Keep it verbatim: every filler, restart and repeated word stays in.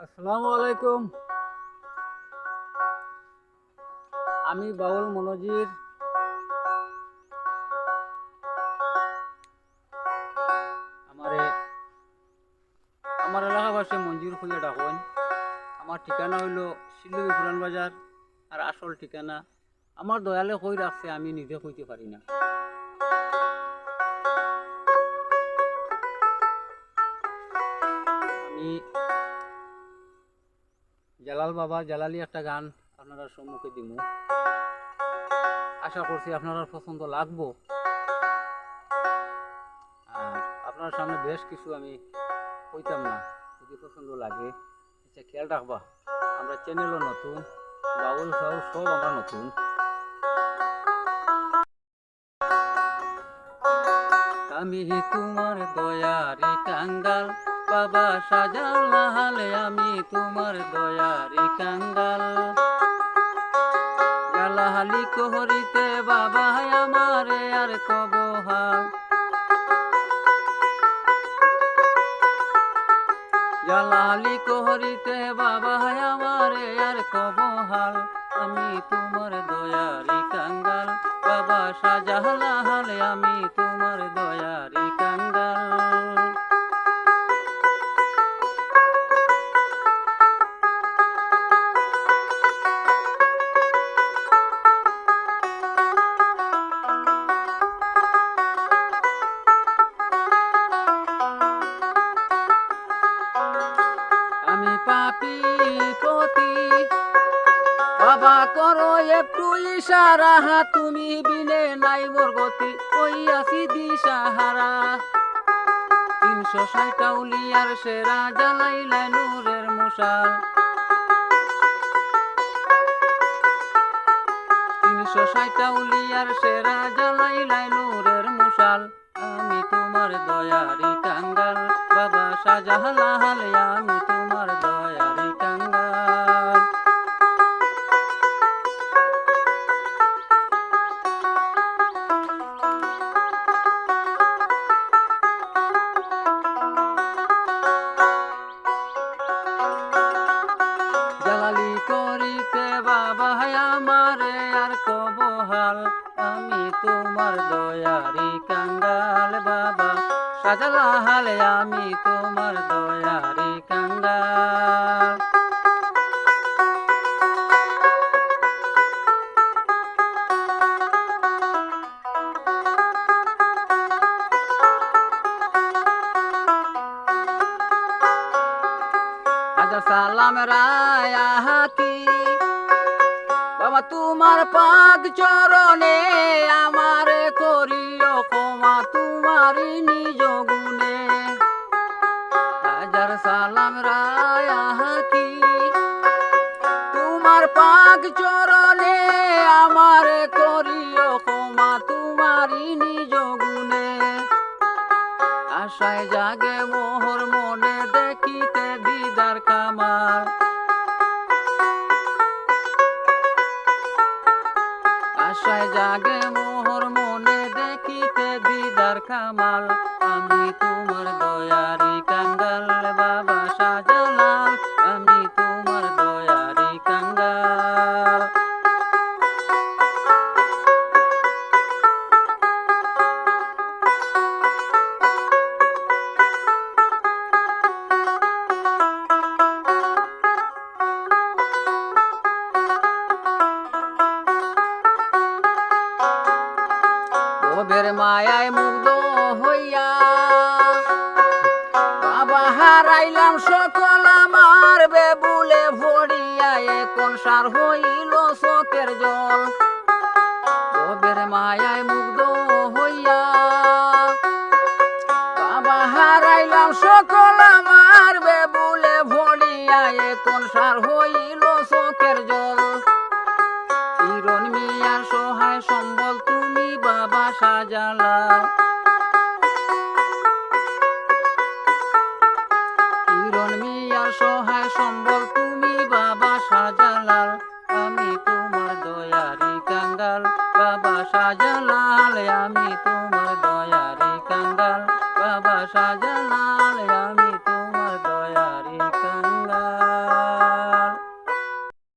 আসসালামু আলাইকুম। আমি বাউল মনোজির। আমারে আমার এলাকাবাসী মঞ্জির খুলে ডাকইন। আমার ঠিকানা হইল শিলিগুড়ি পুরান বাজার। আর আসল ঠিকানা, আমার দয়ালে কই রাখছে, আমি নিজে কইতে পারি না। আমি জালাল বাবা জালালি একটা গান আপনারার সম্মুখে দিমু। আশা করছি আপনারার পছন্দ লাগবো। আর আপনারার সামনে বেশ কিছু আমি কইতাম না, যদি পছন্দ লাগে। আচ্ছা, খেয়াল রাখবা, আমরা চ্যানেলও নতুন, বাউল সাউল সব আমরা নতুন। আমি তোমার দয়ারি কাঙ্গাল, বাবা শাহজালাল, আমি তোমার দয়ারি কাঙ্গাল। জালালি করিতে বাবা আমারে আর কবো হাল। জালালি করিতে বাবা আমারে আর কবো হাল। আমি তোমার দয়ারি কাঙ্গাল, বাবা শাহজালাল, আমি তোমার দয়ারি কাঙ্গাল। আমি পাপী পতি, বাবা করো একটু ইশারা, তুমি বিনে নাই মোর গতি, ওই আছি দিশাহারা। তিনশো ষাট আউলিয়ার সেরা, জালাইলে নূরের মশাল। তিনশো ষাট আউলিয়ার সেরা, জালাইলে নূরের মশাল। আমি তোমার দয়ারি কাঙ্গাল, বাবা শাহজালাল, আমি তোমার দয়ারি কাঙ্গাল। জালালি করিতে বাবা আমারে আর কবো হাল। আমি তোমার দয়ারি কাঙ্গাল বাবা শাহজালাল, আমি তোমার দয়ারি কাঙ্গাল। হাজার সালাম রায়া হাকি, বাবা তোমার পাক চরণে, আমারে করিও ক্ষমা তোমারই নিজ গুণে। হাজার সালাম রায়া হাকি, তোমার পাক চরণে, আমারে করিও ক্ষমা তোমারই নিজ গুণে। আশায় জাগে মোহর মনে দেখিতে দিদার কামাল। আশায় জাগে মোহর মনে দেখিতে দিদার কামাল। আমি তোমার দয়ারি কাঙ্গাল বাবা শাহজালাল, আমি তোমার দয়ারি কাঙ্গাল। লোভের মায়ায় মুগ্ধ হইয়া বাবা হারাইলাম সকল আমার বেবুলে পড়িয়া, এখন সার হইল চোখের জল। লোভের মায়ায় মুগ্ধ হইয়া বাবা হারাইলাম সকল আমার বেবুলে পড়িয়া, এখন সার হইল চোখের জল। কিরণ মিয়ার সহায় সম্বল তুমি বাবা শাহজালাল। কিরণ মিয়ার সহায় সম্বল তুমি বাবা শাহজালাল। আমি তোমার দয়ারি কাঙ্গাল বাবা শাহজালাল, আমি তোমার দয়ারি কাঙ্গাল বাবা শাহজালাল।